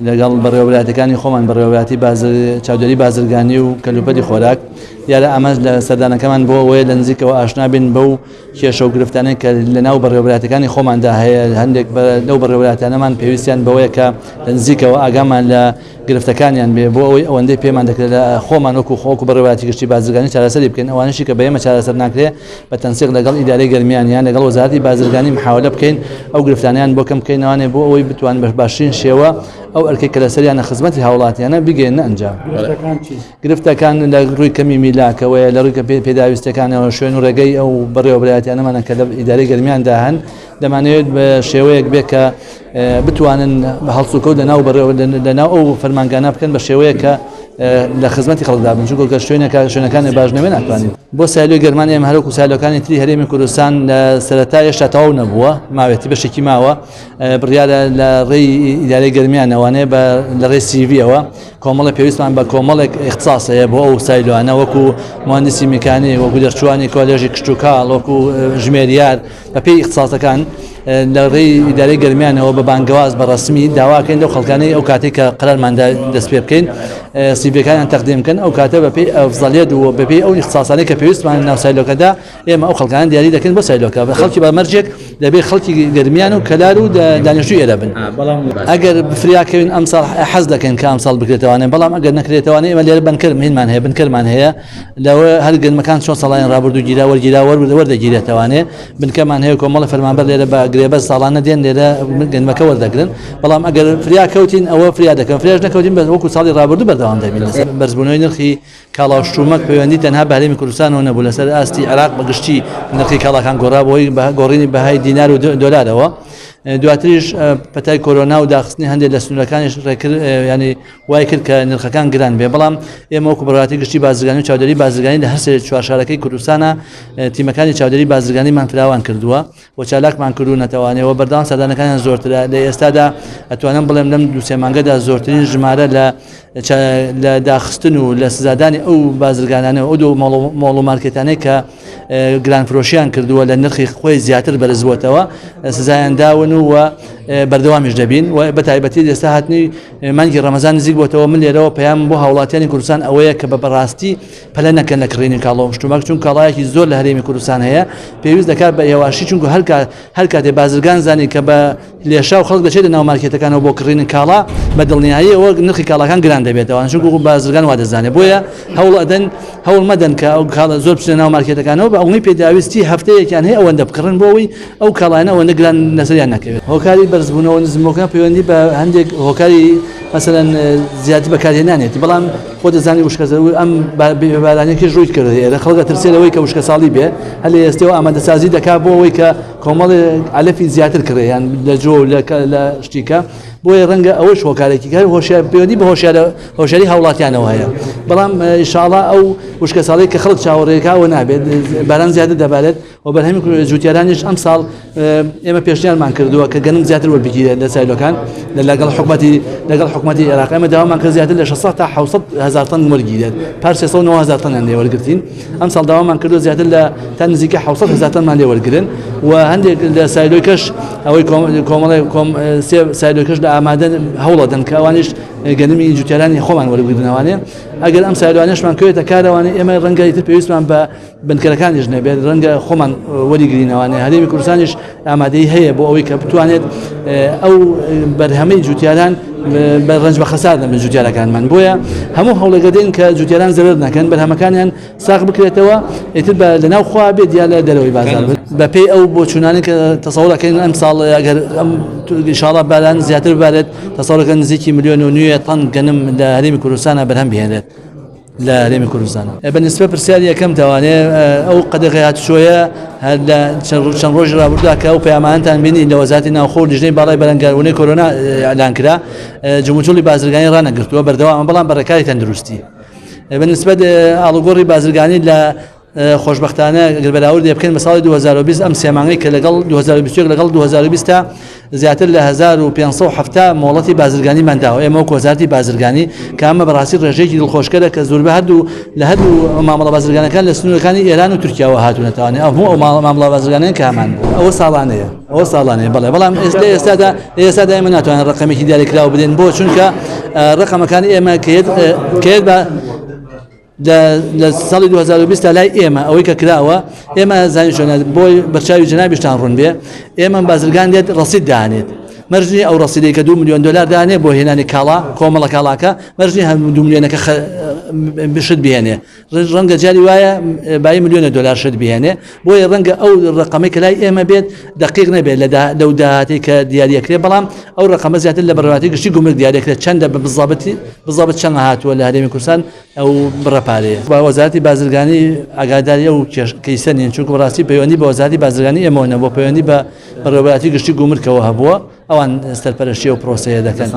لەگەڵ بەڕێوەبەرایەتیەکانی خۆمان، بەڕێوەبەرایەتی چاودێری بازرگانی و کەلوپەلی خۆراک، دیارە ئامانج لە سەردانەکەمان بۆ ئەوەیە لە نزیکەوە ئاشنا بین بەو کێشە و گرفتانەی کە لەناو بەڕێوەبەرایەتیەکانی خۆماندا هەیە، هەندێک لەو بەڕێوەبەرایەتیانەمان پێویستیان بەوەیە کە لە نزیکەوە ئاگامان لە گرفتەکانیان بێ بۆ ئەوەی ئەوەندەی پێمان دەکرێت لە خۆمان وەکو خۆکو بەڕێوەبەرایەتی گشتی بازرگانی چارەسەری بکەین، ئەوانەشی کە بە ئێمە چارەسەر ناکرێ بە تەنسیق لەگەڵ ئیدارەی گەرمیان یان لەگەڵ وەزارەتی بازرگانی محاولە بکەین ئەو گرفتانەیان بۆ کەم بکەینەوانێ بۆ ئەوەی بتوان بە باشترین شێوە ئەو ئەرکەی کە لەسەریانە خزمەتی هاوڵاتیانە بگەیەننە ئەنجام. گرفتەکان چین؟ گرفتەکان لە ڕووی کەمی میلاکەوەیە، لە ڕووی پێداویستیەکانەوە، شوێن و ڕێگەی ئەو بەڕێوەبەرایەتیانەمانە کە لە ئیدارەی گەرمیاندا هەن، دەمانەوێت بە شێوەیەک بێت کە بتوانن هەڵسوکەوت لەناو بەڕێوە لەناو ئەو فەرمانگانە بکەن بە شێوەیەک کە لە خزمەتی خەڵکدا بن، چونکە گەر شوێنەکە شوێنەکانی باش نەبێت ناتوانین. بۆ سایلۆی گەرمان ئێمە هەروەکو سایلۆکانی تری هەرێمی کوردستان لە سەرەتا هێشتا تەواو نەبووە، ماوێتی بەشێکی ماوە، بڕیارە لە ڕێی ئیدارەی گەرمیانەوانێ بە لە ڕێی سیڤیەوە کۆمەڵە پێویستمان بە کۆمەڵێک ئیختساس هەیە بۆ ئەو سایلۆانە، وەکو موهەندیسی میکانی، وەکو دەرچووانی کۆلێژی کشتوکاڵ، وەکو ژمێریار، بەپێی ئیختساسەکان لە ڕێی ئیدارەی گەرمیانەوە بە بانگەواز بە ڕەسمی داواکەین لەو خەڵکانەی ئەو کاتێک کە قەرارماندا دەست پێ بکەین سیڤەکانیان تەقدیم بکەن، ئەو کاتە بەپێی ئەفزەلیەت و بەپێی ئەو ئیختساسانەی کە پێویستمان ناو سایلۆکەدا ئێمە ئەو خەڵکانە دیاری دەکەین بۆ سایلۆکە. خەڵکی بە مەرجێک دەبێت خەڵکی گەرمیان و کەلار و دانیشتووی ئێرە بن. ئەگەر فریاکەوین ئەمساڵ حەز دەکەین کە ئەمساڵ بکرێتەوانێ، بەڵام ئەگەر نەکرێتەوانێ ئێمە لێرە بنکەر هینمان هەیە، بنکەرمان هەیە لەوە هەر گەنمەکان چۆن ساڵانی ڕابردوو گیرا وەرگیرا وەردەگیرێتەوانێ، بنکەمان هەیە کۆمەڵە فەرمانبەر لێرە بە گرێبەست ساڵانە دێن لێرە گەنمەکە وەردەگرن، بەڵام ئەگەر فریا کەوتین ئەوە فریا دەکەن، فریاش نەکەوتین بە وەکو ساڵی ڕابردوو بەردەوام دەبین لەسەر بەرزبوونەوەی نرخی کاڵا و شتومەک. پەیوەندی تەنها بە هەرێمی کوردستانەوە نەبوو، لەسەر ئاستی عێراق بە گشتی نرخی کاڵاکان گۆڕا بەهۆی گۆڕینی بەهای دینار و دۆلارەوە، دواتریش پەتای کۆرۆنا و داخستنی هەندێک لە سنوورەکانیش ڕێکرد ینی وای کرد کە نرخەکان گران بێ. بەڵام ئێمە وەکو بەڕێوەبەرایەتی گشتی بازرگانی و چاودێری بازرگانی لە هەرسێ چوار شارەکەی کوردستانە تیمەکانی چاودێری بازرگانیمان فراوان کردووە و چالاکمان کردوونەتەوانێ و بەردەوام سەردانەکانیان زۆرترە. لە ئێستادا ئەتوانم بڵێم لەم دوو سێ مانگەدا زۆرترین ژمارە لە لە داخستن و لە سزادانی ئەو بازرگانانە و ئەو دوو مۆڵ و مارکێتانەی کە گرانفرۆشیان کردووە لە نرخی خۆی زیاتر بەرزبووەتەوە سزایان داون و بەردەوامیش دەبین و بە تایبەتی ئێستا هاتنی مانگی ڕەمەزان نزیک بۆتەوە. من لێرەوە پەیام بۆ هاوڵاتیانی کوردستان ئەوەیە کە بە بەڕاستی پەلە نەکەن لە کڕینی کاڵا و شتومەک، چون کاڵایەکی زۆر لە هەرێمی کوردستان هەیە پێویست دەکات بە هێواشی، چونکە هەر کاتێ بازرگان زانی کە بە لێشاو خەڵک دەچێتە ناو مارکێتەکانەوە بۆ کڕینی کاڵا بە دڵنیاییەوە نرخی کاڵاکان گران دەبێتەوە، چونکە بازرگان وا دەزانێت. بۆیە هەوڵ ئەدەن هەوڵ مەدەن کە ئەو کاڵا زۆر بچنە ناو مارکێتەکانەوە، بە ئەوەی پێداویستی هەفتەیەکیان هەیە ئەوەندە بکڕن بۆ ئەوەی ئەو کاڵایانە ئەوەندە گران لەسەریان نەکەوێت. هۆکاری بەرزبوونەوە نزمبوونەکان پەیوەندی بە هەندێک هۆکاری مەسەلەن زیاتر بەکارهێنانێتی، بەڵام خۆ دەزانی وشکە ئەم بارانێکیش ڕووی کرد ئێرە خەڵک ئەترسێ لەوەی کە وشکە ساڵی بێ، هەر لە ئێستەوە ئامادەسازی دەکات بۆ ئەوەی کە کۆمەڵێ عەلەفی زیاتر کڕێ یان لە جۆ و لە شتیکە، بۆیە ڕەنگە ئەوەش هۆکارێکی کە هۆشیار پەیوەندی بە هۆشیارە هۆشیاری هاوڵاتیانەوە هەیە، بەڵام ئینشاڵا ئەو وشکە ساڵی کە خەڵک چاوەڕێکا ئەوە نابێت، باران زیاتر دەبارێت و بەرهەمی جوتیارانیش ئەمساڵ ئێمە پێشنیارمان کردووە کە گەنم زیاتر وەربگیرێت لە سایلۆکان لەگەڵ حکومەتی لەگەڵ حکومەتی عێراق. ئێمە داوامان کرد زیاتر لە 600 تا 700 هەزار تەن وەرگیرێت، پار 390 هەزار تەنیان لێ وەرگرتین، ئەمساڵ داوامان کردووە زیاتر لە تا نزیکە 700 هەزار تەنمان لێ وەرگرن و هەندێک لە سایلۆکەش ئەوەی کۆمەڵێک سێ سایلۆکەش لە ئامادە هەوڵەدەن کە ئەوانیش گەنمی جوتیارانی خۆمان وەربگرنەوانێ. ئەگەر ئەم سایلۆانەشمان کەوێتە کارەوانێ ئێمە ڕەنگە ئیتر پێویستمان بە بنکەرەکانیش نەبێت، ڕەنگە خۆمان وەریگرینەوانێ. هەرێمی کوردستانیش ئامادەی هەیە بۆ ئەوەی کە بتوانێت ئەو بەرهەمەی جوتیاران بە ڕەنج بە خەسار نەبن جوتیارەکانمان، بۆیە هەموو هەوڵێکەدەین کە جوتیاران زەرەر نەکەن، بەرهەمەکانیان ساغ بکرێتەوە، ئیتر بە لەناو خوا بێت یا لە دەرەوەی بازار بێت. بەپێی ئەو بۆچوونانەی کە تەسەوڕەکەین ئەمساڵ ئەگەر ئەم ئینشاڵڵا باران زیاتر ببارێت تەسەوڕەکە نزیکی ملیۆن و نوێ تەن گەنم لە هەرێمی کوردستانە بەرهەم بهێنرێت. لە هەرێمی کوردستان. بە نسبە پرسیاری یەکەم تاوانێ ئەو قەدەغەی هاتوچۆیە هەر لە چەند ڕۆژی ڕابردوودا کە ئەو پەیامانتان بینی لە وەزارەتی ناوخۆ و لیژنەی باڵای بەرەنگاربوونەوەی کۆرۆنا ئیعلان کرا، جموجوڵی بازرگانی ڕانەگرتووە، بەردەوامە بەڵام بە ڕێکاری تەندروستی. بە نسبەت ئاڵوگۆڕی بازرگانی لە خۆشبەختانە گەر بەراوردێ بکەین بە ساڵی 2020 ئەم سێ مانگەی کە لەگەڵ 2021 لەگەڵ 2020 تا زیاتر لە 1570 مۆڵەتی بازرگانیمان داوە ئێمە وەک وەزارەتی بازرگانی کە ئەمە بەڕاستی ڕێژەیەکی دڵخۆشکەرە کە زۆربە هەردوو لە هەردوو مامەڵە بازرگانەکان لە سنوورەکانی ئێران و تورکیاوە هاتوونەتەوانێ ئەو هەموو ئەو مامەڵە بازرگانیان کە هەمان بوو ئەوە ساڵانەیە ئەوە ساڵانەیە بەڵێ بەڵام ئێستا ئێستادا ئێستادا ئێمە ناتوانین ڕقەمێکی دیاریکراو بدەین بۆ چونکە ڕقەمەکانی ئێمە کە یەت بە لە ساڵی 2020 تا لای ئێمە ئەوەی کە کراوە ئێمە زانین چۆنە بۆی بەرچاوی جەنابیشتان ڕوون بێ ئێمە بازرگان دێت ڕەسید دانێت مەرج نییە ئەو ڕەسیدەی کە 2 میلیۆن دلار دانێ بۆ هێنانی کاڵا کۆمەڵە کاڵاکە مەرج نییە هەموو 2 میلیۆنەکە شت بهێنێ ڕەنگە جاری وایە بای ملیۆنە دلار شت بهێنێ بۆیە ڕەنگە ئەو ڕقەمەی کە لای ئێمە بێت دقیق نەبێت لە لەو داهاتەی کە دیاریەکرێ بەڵام ئەو ڕقەمە زیاتر لە بەڕێوەبەرایەتی گشتی گومرگ دیاریەکرێت چەندە بە بزابەتی بزابەت چەند هاتووە لە هەرێمی کوردستان ئەو بڕە پارەیە. با وەزارەتی بازرگانی ئاگاداری ئەو کەیسە نین، چونکە بەڕاستی پەیوەندی بە وەزارەتی بازرگانی ئێمەوە نەبووە، پەیوەندی بە بەڕێوەبەرایەتی گشتی گومرکەوە هەبووە، ئەوان سەرپەرشتی ئەو پرۆسەیە دەکەن.